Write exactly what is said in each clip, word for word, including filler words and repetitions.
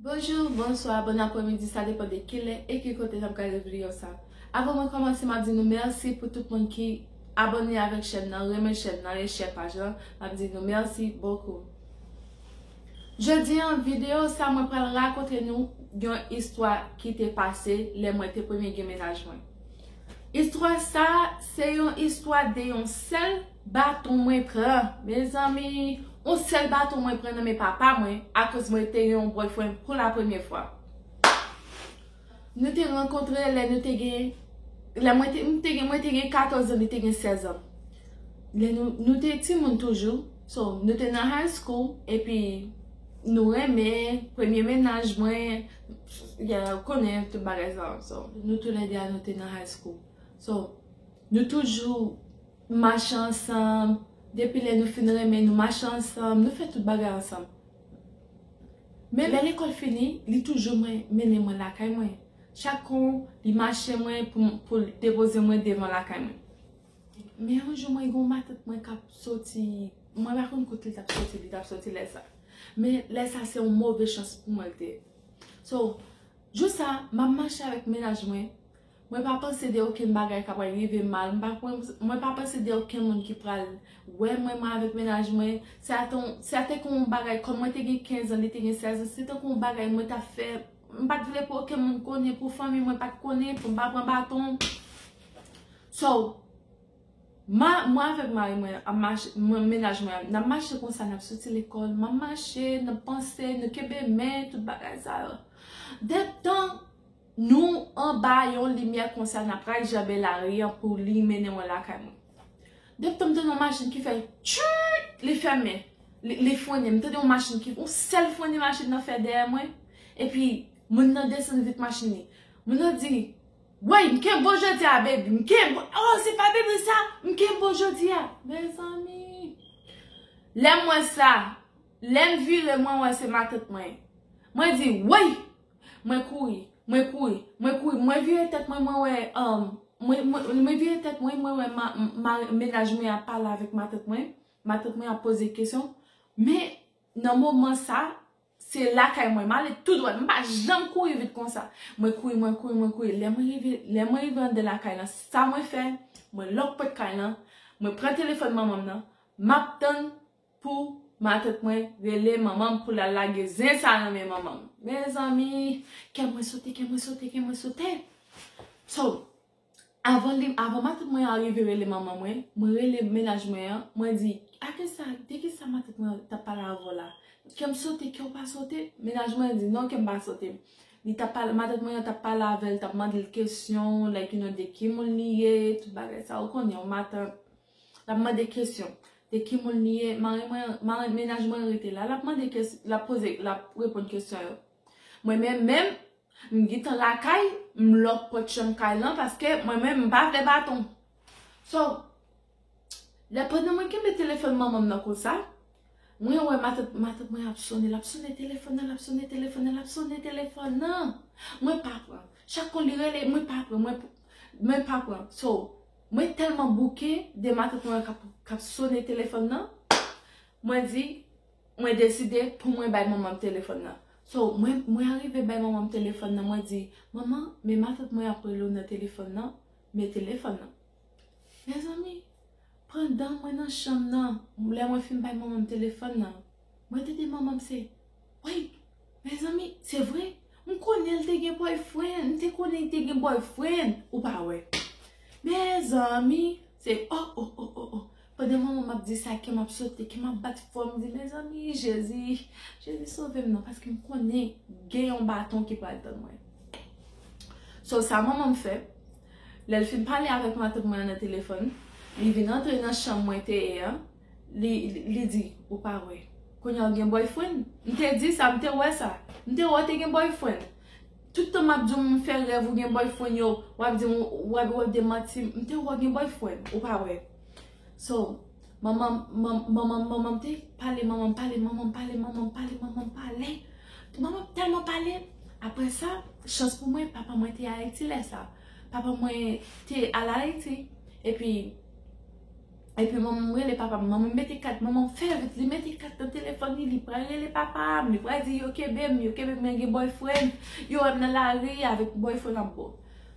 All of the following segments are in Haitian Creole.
Bonjou, bonswa, bòn aprèmidi, sa depann de kilè e ki kote n ap gade videyo sa. Avan mwen kòmanse, m ap di nou mèsi pou tout moun ki abòne avèk chèn nan, renmen chèn nan e share paj lan. M ap di nou mèsi bokou. Jodi an, videyo sa mwen pral rakonte nou yon istwa ki te pase lè mwen te premye gen mennaj mwen. Istwa sa, se yon istwa de yon sèl baton mwen pran. Mezanmi, yon sèl baton mwen pran nan men papa mwen akoz mwen te gen yon boyfriend pou la premye fwa. Nou te rankontre lè nou te gen, lè mwen te, mwen te gen, mwen te gen katòz an, li te gen sèz an. Lè nou, nou te timoun toujou, so, nou te nan high school, epi nou renmen, premye mennaj mwen, ya, ou konnen tout bagay sa, so, nou toulède a nou te nan high school. So, nou toujou mache ansanm, depi lè nou fin renmen, nou mache ansanm, nou fè tout bagay ansanm. Men lè lekòl fini, li toujou mwen, mennen mwen lakay mwen. Chak kou, li mache mwen pou, pou l depoze mwen devan lakay mwen. Men yon jou, mwen gen yon matant mwen k ap soti, mwen pa konn kote li t ap soti, li t ap soti lè sa. Men lè sa, se yon move chans pou mwen l te ye. So, jou sa, m ap mache avèk mennaj mwen. Mwen pa panse de okenn bagay k ap rive mal. M pa, mwen pa panse de okenn moun ki pral wè mwen, mwen avèk mennaj mwen. Se ate, se ate kon yon bagay, kòm mwen te gen kenz an, li te gen sèz an, se tankou yon bagay mwen t ap fè. M pa t vle pou okenn moun konnen, pou fanmi mwen pa t konnen, pou m pa pran baton. So, ma, mwen avèk mari mwen ap mache, mwen, mennaj mwen, n ap mache konsa, n ap soti lekòl, m ap mache, n ap panse, nou kenbe men, tout bagay sa yo. Detan nou anba yon limyè konsa, n ap pral janbe lari an pou li mennen mwen lakay mwen. Depi tan m tande yon machin ki fè tchut, li fèmen, li, li frennen. M tande yon machin ki, yon sèl frennen machin nan fè dèyè mwen. Epi, moun nan desann vit machin li. Moun nan di, "Wey, m kenbe w jodi a, baby. M kenbe w. Oh, se pa baby sa? M kenbe w jodi a." Mezanmi. Lè m wè sa, lè m vire, mwen wè se matant mwen. Mwen di, "Wey!" Mwen kouri, mwen kouri, mwen kouri. Mwen vire tèt mwen, mwen wè, um, mwen, mwen, mwen vire tèt mwen, mwen wè ma, ma, mennaj mwen ap pale avèk matant mwen. Matant mwen ap poze kesyon. Men, nan moman sa, se lakay mwen. M ale tou dwat. M pa janm kouri vit konsa. Mwen kouri, mwen kouri, mwen kouri. Lè mwen rive, lè mwen rive anndan lakay lan, sa mwen fè, mwen lòk pòt kay lan, mwen pran telefòn manman m nan, m ap tann pou matant mwen rele manman m pou l al lage zen sa nan men manman m. Mezanmi, kè mwen sote, kè mwen sote, kè mwen sote. So, avan li, avan matant mwen an rive rele manman mwen, mwen rele mennaj mwen an, mwen di, "A kisa, de kisa matant mwen an t ap pale avè w la? Kè m sote, kè w pa sote?" Mennaj mwen an di, "Non, kè m pa sote." Li t ap pale, matant mwen an t ap pale avè l, t ap mande l kesyon, like, you know, de ki moun li ye, tout bagay sa, ou konnen, yon matant. L ap mande kesyon. De ki moun li ye? Mari mwen, mari, mennaj mwen rete la. L ap mande kesyon, l ap poze, l ap reponn kesyon yo. Mwen menm, menm, m gentan lakay, m lòk pòt chanm kay lan, paske mwen menm, m pa vle baton. So, lè pandan mwen kenbe telefòn manman m nan konsa, mwen wè matant, matant mwen ap sonnen, l ap sonnen telefòn nan, l ap sonnen telefòn nan, l ap sonnen telefòn nan. Mwen pa pran. Chak kou li rele, mwen pa pran, mwen, mwen pa pran. So, mwen tèlman bouke de matant mwen k ap, k ap sonnen telefòn nan, mwen di, mwen deside pou mwen bay manman m telefòn nan. So, mwen, mwen arive bay manman m telefòn nan, mwen di, "Manman, men matant mwen ap rele w nan telefòn nan, men telefòn nan." Mezanmi, pandan mwen nan chanm nan, lè mwen fin bay manman m telefòn nan, mwen tande manman m se, "Wey, mezanmi, se vre, m konnen l te gen boyfriend, m te konnen l te gen boyfriend, ou pa wè." Mezanmi, se, oh, oh, oh, oh, oh. Pandan manman m ap di sa, kè m ap sote, kè m ap bat fò, m di, "Mezanmi, Jezi, Jezi sove m non, paske m konnen gen yon baton ki pral tann mwen." So, sa manman m fè, lè l fin pale avèk matant mwen an nan telefòn, li vin antre nan chanm mwen te ye an, li, li, li di, "Ou pa wè. Kounye a w gen boyfriend?" M te di sa, m te wè sa. M te wè w te gen boyfriend. Tout tan m ap di w m fè rèv ou gen boyfriend yo, w ap di m, w ap, w ap demanti m. M te wè w gen boyfriend, ou pa wè. So, manman, man-, manman, manman m te pale, manman m pale, manman m pale, manman m pale, manman m pale. Manman m tèlman pale. Apre sa, chans pou mwen, papa mwen te Ayiti lè sa. Papa mwen te al Ayiti. Epi, Epi manman m rele papa m, manman m mete kat, manman m fè vit, li mete kat nan telefòn li, li pral rele papa m, li pral di yo kenbe m, yo kenbe m, mwen gen boyfriend, yo wè m nan lari avèk boyfriend ap bo.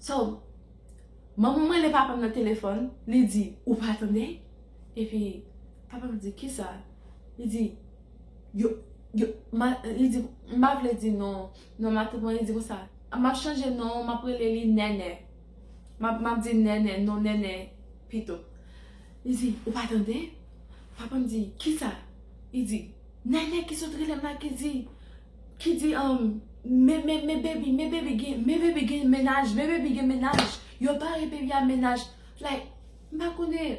So, manman m rele papa m nan telefòn, li di, ou pa tande? Epi papa m di, kisa? Li di, yo, yo, ma, li di, m pa vle di non, non matant mwen, li di konsa, m ap chanje non, m ap rele li Nènè. M ap, m ap di Nènè, non Nènè pito. Li di, ou pa tande? Papa m di, kisa? Li di, Nènè ki sot rele m la ki di, ki di, um, me, me, me baby, me baby gen, me baby gen mennaj, me baby gen mennaj. Yo bare baby a mennaj. Like, m pa konnen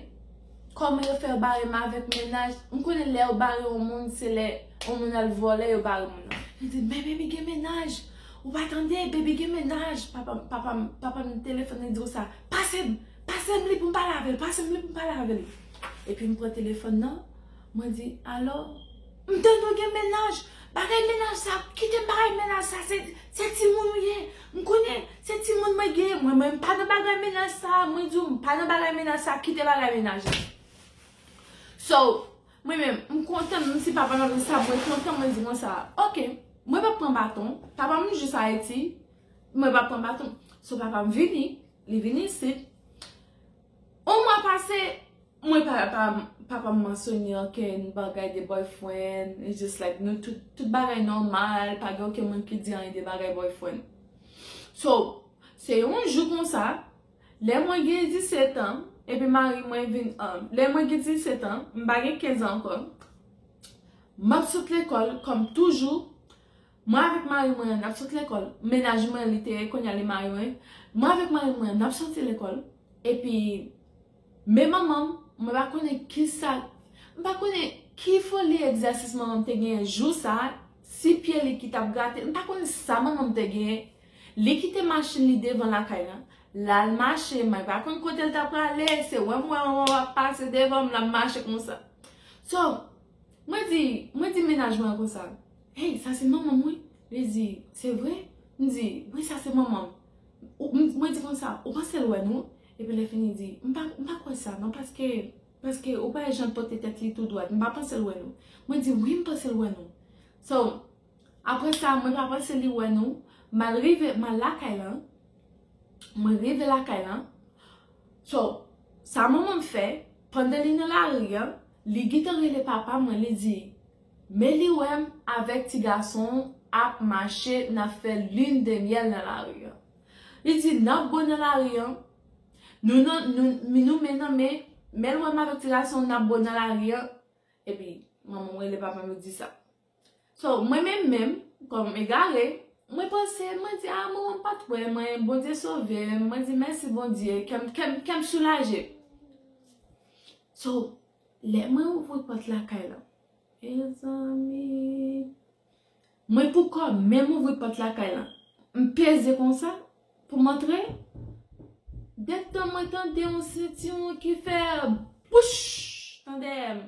kòman yo fè yo bare m avèk mennaj. M konnen lè yo bare yon moun, se lè yon moun al vòlè, yo bare moun nan. Li di, men baby gen mennaj. Ou pa tande, baby gen mennaj. Papa, papa, papa m telefòn, li di konsa, pase m, pase m li pou m pale avè l, pase m li pou m pale avè l. Epi m pran telefòn nan, mwen di, alo, m tande w gen mennaj. Bagay mennaj sa, kite bagay mennaj sa, se, se timoun ou ye. M konnen, se timoun mwen gen. Mwen, mwen, m pa nan bagay mennaj sa, mwen di w, m pa nan bagay mennaj sa, kite bagay mennaj la. So, mwen menm, m kontan, menm si papa m ap di sa, mwen kontan, mwen di konsa, ok, mwen p ap pran baton, papa m jis Ayiti, mwen p ap pran baton. So, papa m vini, li vini isit. On mwa pase, mwen pa, pa, papa m mansyone okenn bagay de boyfriend. It's just like, nou tout, tout bagay nòmal, pa gen okenn moun ki di anyen de bagay boyfriend. So, se yon jou konsa, lè mwen gen disèt an, epi mari mwen vin, um, lè mwen gen disèt an, m pa gen kenz an ankò, m ap sot lekòl, kòm toujou, mwen avèk mari mwen, n ap sot lekòl. Mennaj mwen, li te, kounye a li mari mwen. Mwen avèk mari mwen, n ap soti lekòl. Epi, men manman m, mwen pa konnen ki sa, m pa konnen ki foli egzèsis manman m te genyen jou sa a, si pye li ki t ap grate, m pa konnen sa manman m te genyen. Li kite machin li devan lakay lan, l al mache, mwen pa konn kote l t ap prale, se wè m wè manman m ap pase devan m, l ap mache konsa. So, mwen di, mwen di mennaj mwen konsa, hey, sa se manman m wi. Li di, se vre? M di, wi, sa se manman m. Ou, m, mwen di konsa, ou panse l wè nou? Epi lè fini di, m pa, m pa kwè sa non, paske, paske ou pa wè jan l pote tèt li tou dwat, m pa panse l wè nou. Mwen di, wi, m panse l wè nou. So, apre sa, mwen pa panse li wè nou, m al rive, m al lakay lan, mwen rive lakay lan. So, sa manman m fè, pandan li nan lari an, li gentan rele papa mwen, li di, men li wè m avèk ti gason ap mache, n ap fè lin de myèl nan lari an. Li di, n ap bo nan lari an, nou nan, nou, nou men nan men, men l wè m avèk ti gason, n ap bo nan lari an. Epi, manman m rele papa m, li di sa. So, mwen menm menm, kòm egare, mwen panse, mwen di, a, manman m pa t wè mwen, Bondye sove m, mwen di, mèsi Bondye, kè m, kè m, kè m soulaje. So, lè mwen ouvri pòt lakay lan, mezanmi, mwen poko menm ouvri pòt lakay lan. M peze konsa, pou m antre, detan mwen tande yon sentiwon ki fè bouch nan dèyè m.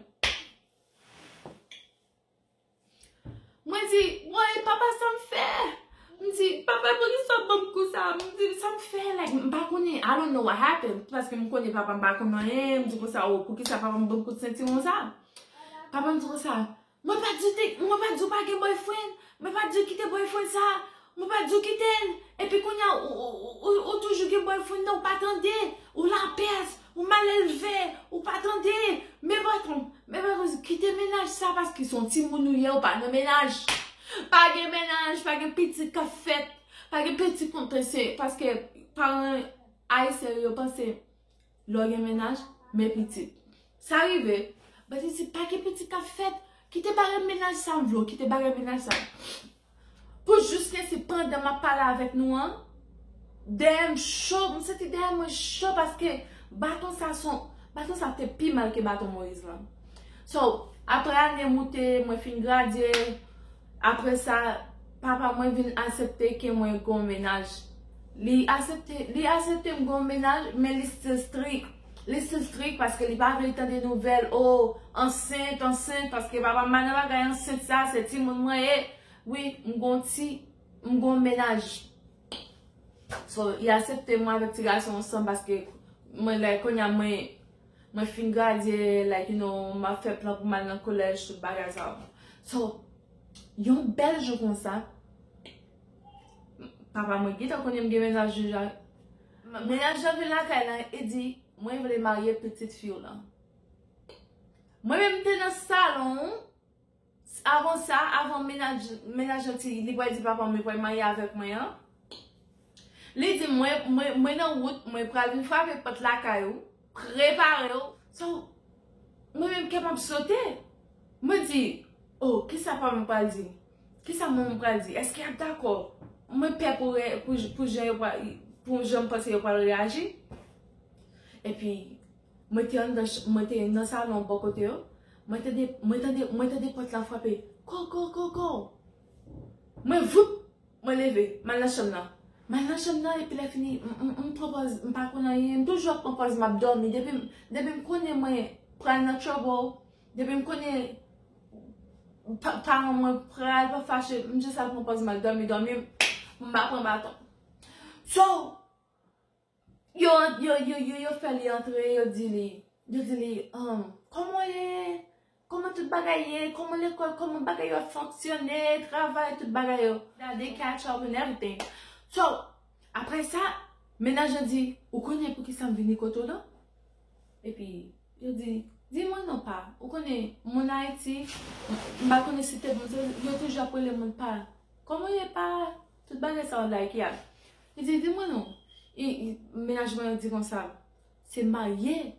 Mwen di, woy, papa, sa m fè? M di, papa, poukisa w ban m kou sa? M di, sa m fè? Like, m pa konnen, I don't know what happened. Paske m konnen papa m pa konn anyen. M di konsa, o, poukisa papa m ban m kout sentiwon sa? Papa m di konsa, mwen pa di te, mwen pa di w pa gen boyfriend. Mwen pa di w kite boyfriend sa. Mwen pa di w kite l. Epi kounye a, ou, ou, ou, ou, ou toujou gen boyfriend nan, ou pa tande. Ou lapès, ou malelve, ou pa tande. Men patwon, men patwon, kite mennaj sa paske se yon timoun ou ye, ou pa nan mennaj. Pa gen mennaj, pa gen pitit k ap fèt. Pa gen pitit konn se paske paran ayisyen yo panse lè w gen mennaj, men pitit. Sa rive, but li di pa gen pitit k ap fèt. Kite bagay mennaj sa, m vle w kite bagay mennaj sa. Pou jis ke se pandan m ap pale avèk nou an, dèyè m cho, m santi dèyè mwen cho paske baton sa son, baton sa te pi mal ke baton Moyiz lan. So, apre ane moute, mwen fin gradye, apre sa, papa mwen vin aksepte ke mwen gon mennaj. Li aksepte, li aksepte m gon mennaj, men li still strict. Li still strict paske li pa vle tande nouvèl, o, ansent, ansent, paske papa m pa nan bagay ansent sa, se timoun mwen ye. Wi, m gon ti, m gon mennaj. So, li aksepte mwen avèk ti gason ansanm paske mwen lè kounye a mwen, mwen fin gradye, like, you know, m ap fè plan pou m al nan kolèj, tout bagay sa yo. So, yon bèl jou konsa, papa mwen gentan konnen m gen mennaj deja. Mennaj lan vin lakay la, e di, mwen vle marye pitit fi w lan. Mwen menm te nan salon, avan sa, avan mennaj, mennaj lan ti, li pral di papa mwen pral marye avèk mwen an. Li di, mwen, mwen, mwen nan wout, mwen pral vin frape pòt lakay ou, prepare w. So, mwen menm kè m ap sote. Mwen di, oh, kisa papa mwen pral di? Kisa manman mwen pral di? Èske y ap dakò? Mwen pè pou, re- pou, pou jan yo pral, pou jan m panse yo pral reyaji. Epi, mwen te anndan ch- mwen te nan salon bò kote yo. Mwen tande, mwen tande, mwen tande pòt la frape. Ko, ko, ko, ko. Mwen, voup, mwen leve, m al nan chanm nan. M al nan chanm nan, epi lè fini, m, m, m pran pòz, m pa konn anyen, m toujou ap pran pòz m ap dòmi. Depi, m- depi m konnen mwen pral nan trouble, depi m konnen pa- paran mwen pral pa fache, m jis al pran pòz m al dòmi, dòmi, m pa pran baton. So, yo, yo, yo, yo, yo fè li antre, yo di li, yo di li, um, kòman w ye? Kòman tout bagay ye? Kòman lekòl? Kòman bagay yo ap fonksyone? Travay, tout bagay yo. They catch up and everything. So, apre sa, mennaj lan di, ou konnen poukisa m vini kote w lan? Epi, yo di, di mwen non pa. Ou konnen, moun Ayiti, m pa konnen si te bon, yo toujou ap rele moun pa. Kòman w ye pa? Tout bagay sa yo like, yeah. Li di, di mwen non. E, e, mennaj mwen di konsa, se marye.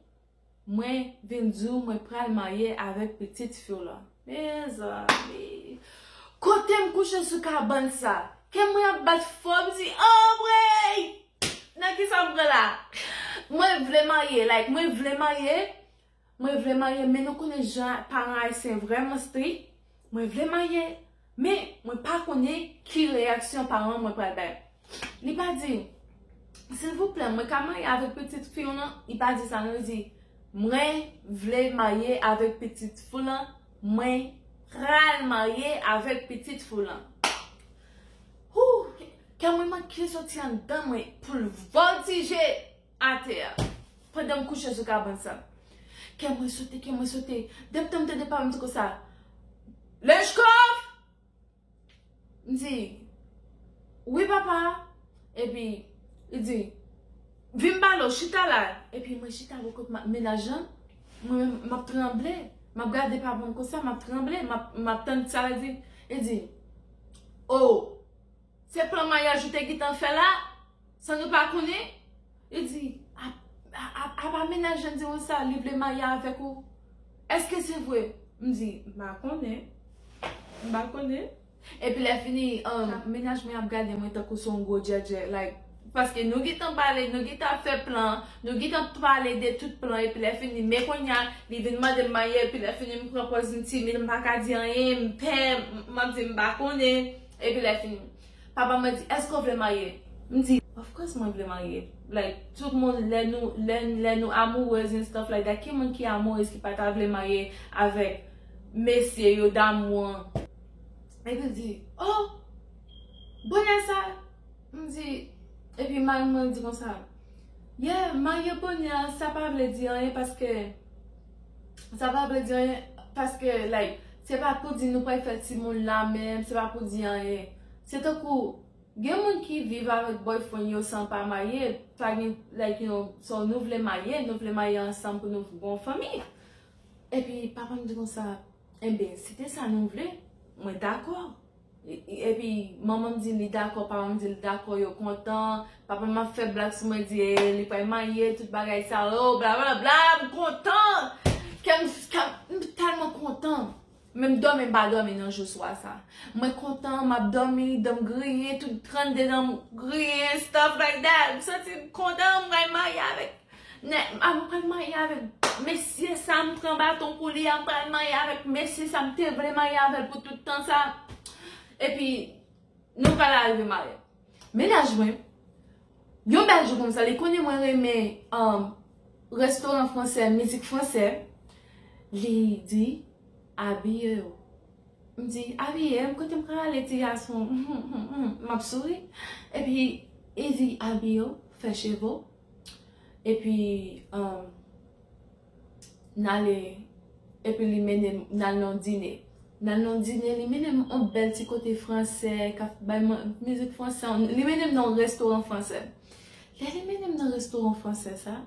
Mwen vin di w mwen pral marye avèk pitit fi w la. Mezanmi. Kote m kouche sou kabann sa? Kè mwen ap bat fò, m di, anmwey! Nan kisa m pran la? Mwen vle marye, like, mwen vle marye. Mwen vle marye, men nou konnen jan paran ayisyen vrèman strik. Mwen vle marye, men mwen pa konnen ki reyaksyon paran mwen pral bay. Li pa di, silvouplè, mwen ka marye avèk pitit fi w lan? Li pa di sa, non, li di, mwen vle marye avèk pitit fi w lan, mwen pral marye avèk pitit fi w lan. Hou, kè mwen manke soti anndan mwen pou l vòltije atè a, pandan m kouche sou kabann sa. Kè mwen sote, kè mwen sote. Depi tan m tande papa m di konsa, Lechkòf! M di, wi, papa. Epi, li di, vin m pale w, chita la. Epi mwen chita bò kot ma- mennaj lan. Mwen menm, m ap tranble. M ap gade papa m konsa, m ap tranble. M ap, m ap tann sa l di. Li di, o, se plan maryaj ou te gentan fè la, san nou pa konnen? Li di, a, a, a, apa mennaj lan di w sa, li vle marye avèk ou? Èske se vre? M di, m pa konnen. M pa konnen. Epi lè fini, um, mennaj mwen ap gade mwen tankou se yon gwo djèdjè, like, paske nou gentan pale, nou gentan fè plan, nou gentan pale de tout plan, epi lè fini, men kounye a, li vin mande m marye, epi lè fini, m pran pòz m timid, m pa ka di anyen, m pè, m, m ap di m pa konnen, epi lè fini. Papa mwen di, èske w vle marye? M di, of course mwen vle marye. Like, tout moun, lè nou, lè, lè nou amoureuses and stuff like that, ki moun ki amourez ki pa ta vle marye avèk mesye yo damou an? Epi l di, oh, bonè sa? M di, epi mari mwen di konsa, yeah, marye bonè, sa pa vle di anyen paske, sa pa vle di anyen paske, like, se pa pou di nou pral fè timoun la menm, se pa pou di anyen. Se tankou, gen moun ki viv avèk boyfriend yo san pa marye, pa gen, like, you know, so nou vle marye, nou vle marye ansanm pou nou gon fanmi. Epi papa m di konsa, enben, si te sa nou vle, mwen dakò. E- e- Epi manman m di li dakò, papa m di li dakò, yo kontan. Papa m ap fè blag sou mwen, di, eh, li pral marye, tout bagay sa yo, bla, bla, bla, m kontan. Kè m, kè m, m tèlman kontan. Menm dòmi m pa dòmi nan jou swa sa. Mwen kontan, m ap dòmi, dan m griyen, tout trannde dan m griyen, stuff like that. M santi m kontan, m pral marye avèk nèg, m pral marye avèk mesye sa, m pran baton pou li a, m pral marye avèk mesye sa, m te vle marye avè l pou tout tan sa. Epi, nou pral arive marye. Mennaj mwen, yon bèl jou konsa, li konnen mwen renmen, um, restoran fransè, mizik fransè, li di, abiye w. M di, abiye m, kote m ka ale, ti gason? M ap souri. Epi, li di, abiye w, fè cheve w. Epi, um, n ale, epi li mennen m, n al nan yon dine. N al nan yon dine, li mennen m yon bèl ti kote fransè, k ap bay man-, mizik fransè, li mennen m nan yon restoran fransè. Lè li mennen m nan restoran fransè sa,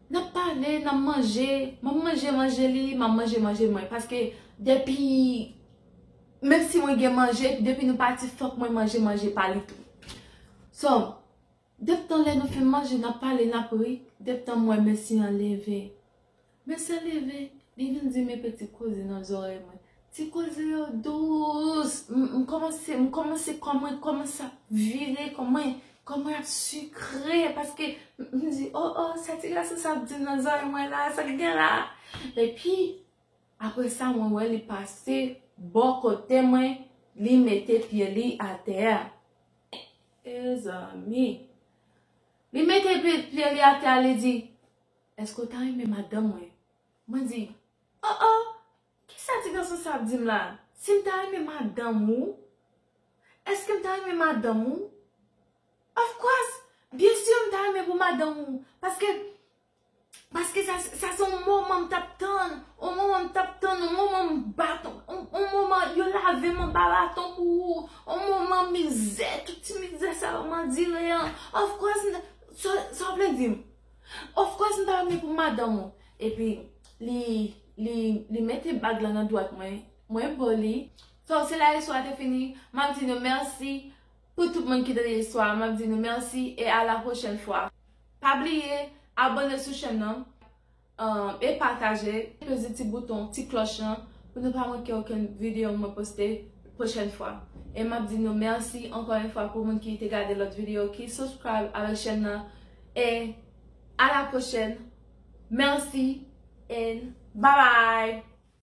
n ap pale, n ap manje, m ap manje manje li, m ap manje manje mwen. Paske depi, menm si mwen gen manje, depi nou pati, fòk mwen manje manje pa li tou. So, depi tan lè nou fin manje, n ap pale, n ap ri, depi tan m wè mesye an leve. Mesye an leve, li vin di m enpe ti koze nan zòrèy mwen. Ti koze yo dous. M, m kòmanse, m kòmanse kò mwen kòmanse ap vire, kò mwen, kò mwen ap sikre, paske m, m di, "O, o, sa ti gason sa ap di m nan zòrèy mwen la, sa k gen la?" Epi, apre sa, mwen wè li pase bò kote mwen, li mete pye li atè a. E zanmi, li mete pye, pye li atè a, li di, "Èske w ta renmen madanm mwen?" Mwen di, "O, o, kisa ti gason sa ap di m la? Si m ta renmen madanm ou, èske m ta renmen madanm ou?" Of course, byen si m ta renmen pou madanm ou. Paske, paske sa, sa se yon moman m t ap tann, yon moman m t ap tann, yon moman m bat, yon, yon moman yo lave m anba baton pou ou, yon moman mizè, tout ti mizè sa yo m andire an. Of course, m ta, sa, sa w vle di m? Of course, m ta renmen pou madanm ou. Epi, li, li, li mete bag la nan dwèt mwen. Mwen ba li. So, se la istwa te fini. M ap di nou mèsi pou tout moun ki tande istwa. M ap di nou mèsi e a la pwochèn fwa. Pa bliye, abòne sou chèn nan, um, e pataje. Peze ti bouton, ti klòch lan, pou nou pa manke okenn videyo mwen poste pwochèn fwa. E m ap di nou mèsi ankò yon fwa pou moun ki te gade lòt videyo, ki subscribe avèk chèn nan. E a la pwochèn. Mèsi and bye bye!